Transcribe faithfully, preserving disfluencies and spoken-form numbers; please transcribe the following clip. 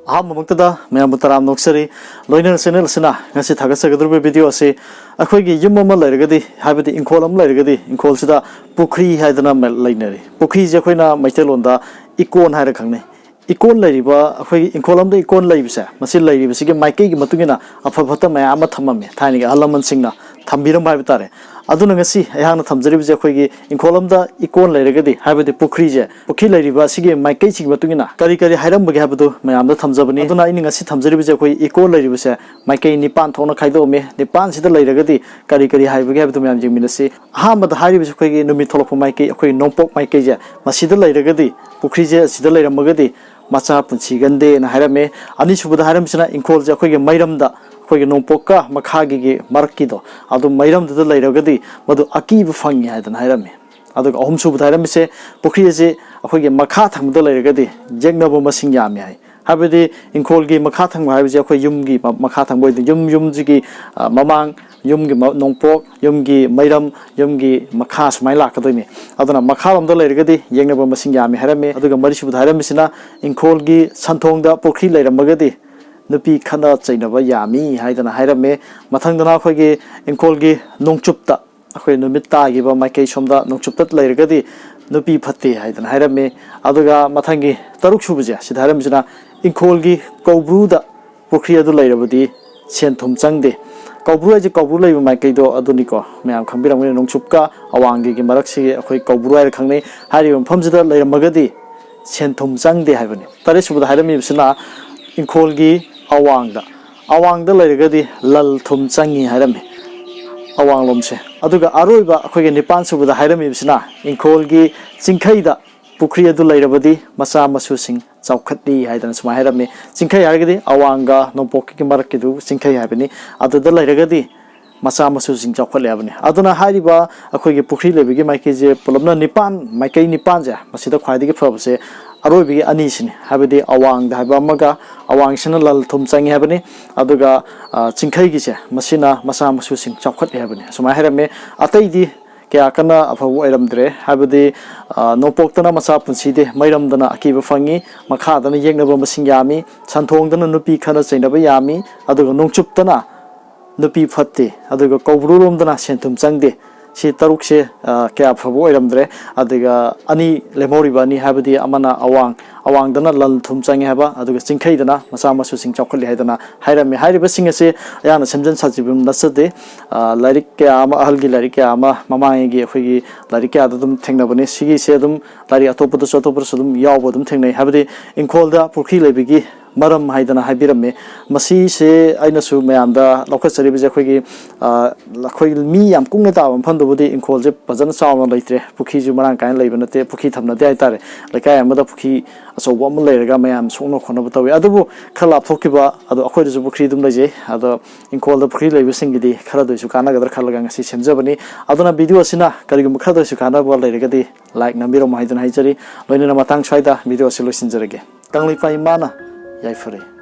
ꯑꯍꯥꯟꯕꯃꯛꯇꯗ ꯃꯌꯥꯝꯕꯨ ꯇꯔꯥꯝꯅ ꯑꯣꯛꯆꯔꯤ꯫ ꯂꯣꯏꯅꯅ ꯆꯦꯅꯦꯜ ꯑꯁꯤꯅ ꯉꯁꯤ ꯊꯥꯒꯠꯆꯒꯗꯧꯔꯤꯕ ꯚꯤꯗꯤꯑꯣ ꯑꯁꯤ ꯑꯩꯈꯣꯏꯒꯤ ꯌꯨꯝ ꯑꯃ ꯂꯩꯔꯒꯗꯤ, ꯍꯥꯏꯕꯗꯤ ꯏꯪꯈꯣꯜ ꯑꯃ ꯂꯩꯔꯒꯗꯤ, ꯏꯪꯈꯣꯜꯁꯤꯗ ꯄꯨꯈ꯭ꯔꯤ ꯍꯥꯏꯗꯅ ꯃ-, ꯂꯩꯅꯔꯤ꯫ ꯄꯨꯈ꯭ꯔꯤꯁꯦ ꯑꯩꯈꯣꯏꯅ ꯃꯩꯇꯩꯂꯣꯟꯗ ꯏꯀꯣꯟ ꯍꯥꯏꯔ ꯈꯪꯅꯩ꯫ ꯏꯀꯣꯟ ꯂꯩꯔꯤꯕ, ꯑꯩꯈꯣꯏꯒꯤ ꯏꯪꯈꯣꯜ ꯑꯃꯗ ꯏꯀꯣꯟ ꯂꯩꯕꯁꯦ, ꯃꯁꯤ ꯂꯩꯔꯤꯕꯁꯤꯒꯤ ꯃꯥꯏꯀꯩꯒꯤ ꯃꯇꯨꯡ ꯏꯟꯅ ꯑꯐ ꯐꯠꯇ ꯃꯌꯥꯝ ꯑꯃ ꯊꯝꯃꯝꯃꯦ ꯊꯥꯏꯅꯒꯤ ꯑꯍꯜ ꯂꯃꯟꯁꯤꯡꯅ ꯊꯝꯕꯤꯔꯝꯕ ꯍꯥꯏꯕ ꯇꯥꯔꯦ꯫ ꯑꯗꯨꯅ ꯉꯁꯤ ꯑꯩꯍꯥꯛꯅ ꯊꯝꯖꯔꯤꯕꯁꯦ ꯑꯩꯈꯣꯏꯒꯤ ꯏꯪꯈꯣꯜ ꯑꯃꯗ ꯏꯀꯣꯟ ꯂꯩꯔꯒꯗꯤ, ꯍꯥꯏꯕꯗꯤ ꯄꯨꯈ꯭ꯔꯤꯁꯦ, ꯄꯨꯈ꯭ꯔꯤ ꯂꯩꯔꯤꯕ ꯑꯁꯤꯒꯤ ꯃꯥꯏꯀꯩꯁꯤꯒꯤ ꯃꯇꯨꯡ ꯏꯟꯅ ꯀꯔꯤ ꯀꯔꯤ ꯍꯥꯏꯔꯝꯕꯒꯦ ꯍꯥꯏꯕꯗꯨ ꯃꯌꯥꯝꯗ ꯊꯝꯖꯕꯅꯤ꯫ ꯑꯗꯨꯅ ꯑꯩꯅ ꯉꯁꯤ ꯊꯝꯖꯔꯤꯕꯁꯦ ꯑꯩꯈꯣꯏ ꯏꯀꯣꯟ ꯂꯩꯔꯤꯕꯁꯦ ꯃꯥꯏꯀꯩ ꯅꯤꯄꯥꯟ ꯊꯣꯛꯅ ꯈꯥꯏꯗꯣꯛꯑꯝꯃꯤ꯫ ꯅꯤꯄꯥꯟꯁꯤꯗ ꯂꯩꯔꯒꯗꯤ ꯀꯔꯤ ꯀꯔꯤ ꯍꯥꯏꯕꯒꯦ ꯍꯥꯏꯕꯗꯨ ꯃꯌꯥꯝ ꯌꯦꯡꯃꯤꯟꯅꯁꯤ꯫ ꯑꯍꯥꯟꯕꯗ ꯍꯥꯏꯔꯤꯕꯁꯤ ꯑꯩꯈꯣꯏꯒꯤ ꯅꯨꯃꯤꯠ ꯊꯣꯛꯂꯛꯄ ꯃꯥꯏꯀꯩ, ꯑꯩꯈꯣꯏ ꯅꯣꯡꯄꯣꯛ ꯃꯥꯏꯀꯩꯁꯦ, ꯃꯁꯤꯗ ꯂꯩꯔꯒꯗꯤ, ꯄꯨꯈ꯭ꯔꯤꯁꯦ ꯑꯁꯤꯗ ꯂꯩꯔꯝꯃꯒꯗꯤ ꯃꯆꯥ ꯄꯨꯟꯁꯤꯒꯟꯗꯦꯅ ꯍꯥꯏꯔꯝꯃꯤ꯫ ꯑꯅꯤꯁꯨꯕꯗ ꯍꯥꯏꯔꯝꯃꯤꯁꯤꯅ ꯏꯪꯈꯣꯜꯁꯦ ꯑꯩꯈꯣꯏꯒꯤ ꯃꯩꯔꯝꯗ, ꯑꯩꯈꯣꯏꯒꯤ ꯅꯣꯡꯄꯣꯛꯀ ꯃꯈꯥꯒꯤꯒꯤ ꯃꯔꯛꯀꯤꯗꯣ, ꯑꯗꯨ ꯃꯩꯔꯝꯗꯨꯗ ꯂꯩꯔꯒꯗꯤ ꯃꯗꯨ ꯑꯀꯤꯕ ꯐꯪꯉꯤ ꯍꯥꯏꯗꯅ ꯍꯥꯏꯔꯝꯃꯤ꯫ ꯑꯗꯨꯒ ꯑꯍꯨꯝꯁꯨꯕꯗ ꯍꯥꯏꯔꯝꯃꯤꯁꯦ, ꯄꯨꯈ꯭ꯔꯤ ꯑꯁꯤ ꯑꯩꯈꯣꯏꯒꯤ ꯃꯈꯥ ꯊꯪꯕꯗ ꯂꯩꯔꯒꯗꯤ ꯌꯦꯛꯅꯕ ꯃꯁꯤꯡ ꯌꯥꯝꯃꯤ ꯍꯥꯏ꯫ ꯍꯥꯏꯕꯗꯤ ꯏꯪꯈꯣꯜꯒꯤ ꯃꯈꯥ ꯊꯪꯕ ꯍꯥꯏꯕꯁꯦ ꯑꯩꯈꯣꯏ ꯌꯨꯝꯒꯤ ꯃ-, ꯃꯈꯥ ꯊꯪꯕ ꯑꯣꯏꯗꯣꯏꯅꯤ꯫ ꯌꯨꯝ, ꯌꯨꯝꯁꯤꯒꯤ, ꯑ, ꯃꯃꯥꯡ, ꯌꯨꯝꯒꯤ ꯃ-, ꯅꯣꯡꯄꯣꯛ, ꯌꯨꯝꯒꯤ ꯃꯩꯔꯝ, ꯌꯨꯝꯒꯤ ꯃꯈꯥ ꯁꯨꯃꯥꯏꯅ ꯂꯥꯛꯀꯗꯣꯏꯅꯤ꯫ ꯑꯗꯨꯅ ꯃꯈꯥꯔꯣꯝꯗ ꯂꯩꯔꯒꯗꯤ ꯌꯦꯛꯅꯕ ꯃꯁꯤꯡ ꯌꯥꯝꯃꯤ ꯍꯥꯏꯔꯝꯃꯤ꯫ ꯑꯗꯨꯒ ꯃꯔꯤꯁꯨꯕꯗ ꯍꯥꯏꯔꯝꯃꯤꯁꯤꯅ ꯏꯪꯈꯣꯜꯒꯤ ꯁꯟꯊꯣꯡꯗ ꯄꯨꯈ꯭ꯔꯤ ꯂꯩꯔꯝꯃꯒꯗꯤ ꯅꯨꯄꯤ ꯈꯠꯅ ꯆꯩꯅꯕ ꯌꯥꯝꯃꯤ ꯍꯥꯏꯗꯅ ꯍꯥꯏꯔꯝꯃꯤ꯫ ꯃꯊꯪꯗꯅ ꯑꯩꯈꯣꯏꯒꯤ ꯏꯪꯈꯣꯜꯒꯤ ꯅꯣꯡꯆꯨꯞꯇ, ꯑꯩꯈꯣꯏ ꯅꯨꯃꯤꯠ ꯇꯥꯈꯤꯕ ꯃꯥꯏꯀꯩ ꯁꯣꯝꯗ ꯅꯣꯡꯆꯨꯞꯇ ꯂꯩꯔꯒꯗꯤ ꯅꯨꯄꯤ ꯐꯠꯇꯦ ꯍꯥꯏꯗꯅ ꯍꯥꯏꯔꯝꯃꯤ꯫ ꯑꯗꯨꯒ ꯃꯊꯪꯒꯤ ꯇꯔꯨꯛ ꯁꯨꯕꯁꯦ, ꯁꯤꯗ ꯍꯥꯏꯔꯝꯃꯤꯁꯤꯅ ꯏꯪꯈꯣꯜꯒꯤ ꯀꯧꯕ꯭ꯔꯨꯗ ꯄꯨꯈ꯭ꯔꯤ ꯑꯗꯨ ꯂꯩꯔꯕꯗꯤ ꯁꯦꯟ ꯊꯨꯝ ꯆꯪꯗꯦ꯫ ꯀꯧꯕ꯭ꯔꯨ ꯍꯥꯏꯁꯦ ꯀꯧꯕ꯭ꯔꯨ ꯂꯩꯕ ꯃꯥꯏꯀꯩꯗꯣ ꯑꯗꯨꯅꯤꯀꯣ, ꯃꯌꯥꯝ ꯈꯪꯕꯤꯔꯝꯒꯅꯤ꯫ ꯅꯣꯡꯆꯨꯞꯀ ꯑꯋꯥꯡꯒꯤꯒꯤ ꯃꯔꯛꯁꯤꯒꯤ ꯑꯩꯈꯣꯏ ꯀꯧꯕ꯭ꯔꯨ ꯍꯥꯏꯔ ꯈꯪꯅꯩ꯫ ꯍꯥꯏꯔꯤꯕ ꯃꯐꯝꯁꯤꯗ ꯂꯩꯔꯝꯃꯒꯗꯤ ꯁꯦꯟ ꯊꯨꯝ ꯆꯪꯗꯦ ꯍꯥꯏꯕꯅꯤ꯫ ꯇꯔꯦꯠ ꯁꯨꯕꯗ ꯍꯥꯏꯔꯝꯃꯤꯕꯁꯤꯅ ꯏꯪꯈꯣꯜꯒꯤ ꯑꯋꯥꯡꯗ, ꯑꯋꯥꯡꯗ ꯂꯩꯔꯒꯗꯤ ꯂꯜ ꯊꯨꯝ ꯆꯪꯉꯤ ꯍꯥꯏꯔꯝꯃꯤ, ꯑꯋꯥꯡꯂꯣꯝꯁꯦ꯫ ꯑꯗꯨꯒ ꯑꯔꯣꯏꯕ ꯑꯩꯈꯣꯏꯒꯤ ꯅꯤꯄꯥꯟ ꯁꯨꯕꯗ ꯍꯥꯏꯔꯝꯃꯤꯕꯁꯤꯅ ꯏꯪꯈꯣꯜꯒꯤ ꯆꯤꯡꯈꯩꯗ ꯄꯨꯈ꯭ꯔꯤ ꯑꯗꯨ ꯂꯩꯔꯕꯗꯤ ꯃꯆꯥ ꯃꯁꯨꯁꯤꯡ ꯆꯥꯎꯈꯠꯂꯤ ꯍꯥꯏꯗꯅ ꯁꯨꯃꯥꯏꯅ ꯍꯥꯏꯔꯝꯃꯤ꯫ ꯆꯤꯡꯈꯩ ꯍꯥꯏꯔꯒꯗꯤ ꯑꯋꯥꯡꯒ ꯅꯣꯡꯄꯣꯛꯀꯤ ꯃꯔꯛꯀꯤꯗꯨ ꯆꯤꯡꯈꯩ ꯍꯥꯏꯕꯅꯤ꯫ ꯑꯗꯨꯗ ꯂꯩꯔꯒꯗꯤ ꯃꯆꯥ ꯃꯁꯨꯁꯤꯡ ꯆꯥꯎꯈꯠꯂꯦ ꯍꯥꯏꯕꯅꯤ꯫ ꯑꯗꯨꯅ ꯍꯥꯏꯔꯤꯕ ꯑꯩꯈꯣꯏꯒꯤ ꯄꯨꯈ꯭ꯔꯤ ꯂꯩꯕꯒꯤ ꯃꯥꯏꯀꯩꯁꯦ ꯄꯨꯂꯞꯅ ꯅꯤꯄꯥꯟ, ꯃꯥꯏꯀꯩ ꯅꯤꯄꯥꯟꯁꯦ, ꯃꯁꯤꯗ ꯈ꯭ꯋꯥꯏꯗꯒꯤ ꯐꯕꯁꯦ ꯑꯔꯣꯏꯕꯒꯤ ꯑꯅꯤꯁꯤꯅꯤ꯫ ꯍꯥꯏꯕꯗꯤ ꯑꯋꯥꯡꯗ ꯍꯥꯏꯕ ꯑꯃꯒ, ꯑꯋꯥꯡꯁꯤꯅ ꯂꯜ ꯊꯨꯝ ꯆꯪꯉꯤ ꯍꯥꯏꯕꯅꯤ꯫ ꯑꯗꯨꯒ, ꯑ, ꯆꯤꯡꯈꯩꯒꯤꯁꯦ, ꯃꯁꯤꯅ ꯃꯆꯥ ꯃꯁꯨꯁꯤꯡ ꯆꯥꯎꯈꯠꯂꯦ ꯍꯥꯏꯕꯅꯤ꯫ ꯑꯁꯨꯃꯥꯏꯅ ꯍꯥꯏꯔꯝꯃꯦ꯫ ꯑꯇꯩꯗꯤ ꯀꯌꯥ ꯀꯟꯅ ꯑꯐꯕ ꯑꯣꯏꯔꯝꯗ꯭ꯔꯦ꯫ ꯍꯥꯏꯕꯗꯤ, ꯑ, ꯅꯣꯡꯄꯣꯛꯇꯅ ꯃꯆꯥ ꯄꯨꯟꯁꯤꯗꯦ, ꯃꯩꯔꯝꯗꯅ ꯑꯀꯤꯕ ꯐꯪꯉꯤ, ꯃꯈꯥꯗꯅ ꯌꯦꯛꯅꯕ ꯃꯁꯤꯡ ꯌꯥꯝꯃꯤ, ꯁꯟꯊꯣꯡꯗꯅ ꯅꯨꯄꯤ ꯈꯠꯅ ꯆꯩꯅꯕ ꯌꯥꯝꯃꯤ, ꯑꯗꯨꯒ ꯅꯣꯡꯆꯨꯞꯇꯅ ꯅꯨꯄꯤ ꯐꯠꯇꯦ, ꯑꯗꯨꯒ ꯀꯧꯕ꯭ꯔꯨꯔꯣꯝꯗꯅ ꯁꯦꯟꯊꯨꯝ ꯆꯪꯗꯦ꯫ ꯁꯤ ꯇꯔꯨꯛꯁꯦ, ꯑ, ꯀꯌꯥ ꯐꯕ ꯑꯣꯏꯔꯝꯗ꯭ꯔꯦ꯫ ꯑꯗꯨꯒ ꯑꯅꯤ, ꯂꯦꯝꯍꯧꯔꯤꯕ ꯑꯅꯤ, ꯍꯥꯏꯕꯗꯤ ꯑꯃꯅ ꯑꯋꯥꯡ, ꯑꯋꯥꯡꯗꯅ ꯂꯟ ꯊꯨꯝ ꯆꯪꯉꯦ ꯍꯥꯏꯕ, ꯑꯗꯨꯒ ꯆꯤꯡꯈꯩꯗꯅ ꯃꯆꯥ ꯃꯁꯨꯁꯤꯡ ꯆꯥꯎꯈꯠꯂꯤ ꯍꯥꯏꯗꯅ ꯍꯥꯏꯔꯝꯃꯤ꯫ ꯍꯥꯏꯔꯤꯕꯁꯤꯡ ꯑꯁꯤ ꯑꯌꯥꯝꯅ ꯁꯦꯝꯖꯤꯟ ꯁꯥꯖꯤꯟꯕ ꯅꯠꯆꯗꯦ꯫ ꯑ, ꯂꯥꯏꯔꯤꯛ ꯀꯌꯥ ꯑꯃ, ꯑꯍꯜꯒꯤ ꯂꯥꯏꯔꯤꯛ ꯀꯌꯥ ꯑꯃ, ꯃꯃꯥꯡꯉꯩꯒꯤ ꯑꯩꯈꯣꯏꯒꯤ ꯂꯥꯏꯔꯤꯛ ꯀꯌꯥꯗ ꯑꯗꯨꯝ ꯊꯦꯡꯅꯕꯅꯤ꯫ ꯁꯤꯒꯤꯁꯦ ꯑꯗꯨꯝ ꯂꯥꯏꯔꯤꯛ ꯑꯇꯣꯞꯄꯗꯁꯨ, ꯑꯇꯣꯞꯄꯗꯁꯨ ꯑꯗꯨꯝ ꯌꯥꯎꯕ ꯑꯗꯨꯝ ꯊꯦꯡꯅꯩ꯫ ꯍꯥꯏꯕꯗꯤ ꯏꯪꯈꯣꯜꯗ ꯄꯨꯈ꯭ꯔꯤ ꯂꯩꯕꯒꯤ ꯃꯔꯝ ꯍꯥꯏꯗꯅ ꯍꯥꯏꯕꯤꯔꯝꯃꯤ꯫ ꯃꯁꯤꯁꯦ ꯑꯩꯅꯁꯨ ꯃꯌꯥꯝꯗ ꯂꯧꯈꯠꯆꯔꯤꯕꯁꯦ ꯑꯩꯈꯣꯏꯒꯤ, ꯑ, ꯑꯩꯈꯣꯏ ꯃꯤ ꯌꯥꯝ ꯀꯨꯡꯅ ꯇꯥꯕ ꯃꯐꯝꯗꯨꯕꯨꯗꯤ ꯏꯪꯈꯣꯜꯁꯦ ꯐꯖꯅ ꯆꯥꯎꯅ ꯂꯩꯇ꯭ꯔꯦ, ꯄꯨꯈ꯭ꯔꯤꯁꯨ ꯃꯔꯥꯡ ꯀꯥꯏꯅ ꯂꯩꯕ ꯅꯠꯇꯦ, ꯄꯨꯈ꯭ꯔꯤ ꯊꯝꯅꯗꯦ ꯍꯥꯏꯇꯥꯔꯦ꯫ ꯂꯩꯀꯥꯏ ꯑꯃꯗ ꯄꯨꯈ꯭ꯔꯤ ꯑꯆꯧꯕ ꯑꯃ ꯂꯩꯔꯒ ꯃꯌꯥꯝ ꯁꯣꯛꯅ ꯈꯣꯠꯅꯕ ꯇꯧꯋꯤ꯫ ꯑꯗꯨꯕꯨ ꯈꯔ ꯂꯥꯞꯊꯣꯛꯈꯤꯕ, ꯑꯗꯣ ꯑꯩꯈꯣꯏꯗꯁꯨ ꯄꯨꯈ꯭ꯔꯤ ꯑꯗꯨꯝ ꯂꯩꯖꯩ꯫ ꯑꯗꯣ ꯏꯪꯈꯣꯜꯗ ꯄꯨꯈ꯭ꯔꯤ ꯂꯩꯕꯁꯤꯡꯒꯤꯗꯤ ꯈꯔꯗ ꯑꯣꯏꯁꯨ ꯀꯥꯟꯅꯒꯗ꯭ꯔꯥ ꯈꯜꯂꯒ ꯉꯁꯤ ꯁꯦꯝꯖꯕꯅꯤ꯫ ꯑꯗꯨꯅ ꯚꯤꯗꯤꯑꯣ ꯑꯁꯤꯅ ꯀꯔꯤꯒꯨꯝꯕ ꯈꯔꯗ ꯑꯣꯏꯁꯨ ꯀꯥꯟꯅꯕ ꯂꯩꯔꯒꯗꯤ ꯂꯥꯏꯛ ꯅꯝꯕꯤꯔꯝꯃꯣ ꯍꯥꯏꯗꯨꯅ ꯍꯥꯏꯖꯔꯤ꯫ ꯂꯣꯏꯅꯅ ꯃꯇꯥꯡ ꯁ꯭ꯋꯥꯏꯗ ꯚꯤꯗꯤꯑꯣ ꯑꯁꯤ ꯂꯣꯏꯁꯤꯟꯖꯔꯒꯦ꯫ ꯀꯪꯂꯩꯄꯥꯛ ꯏꯃꯥꯅ ꯌꯥꯏꯐꯔꯦ꯫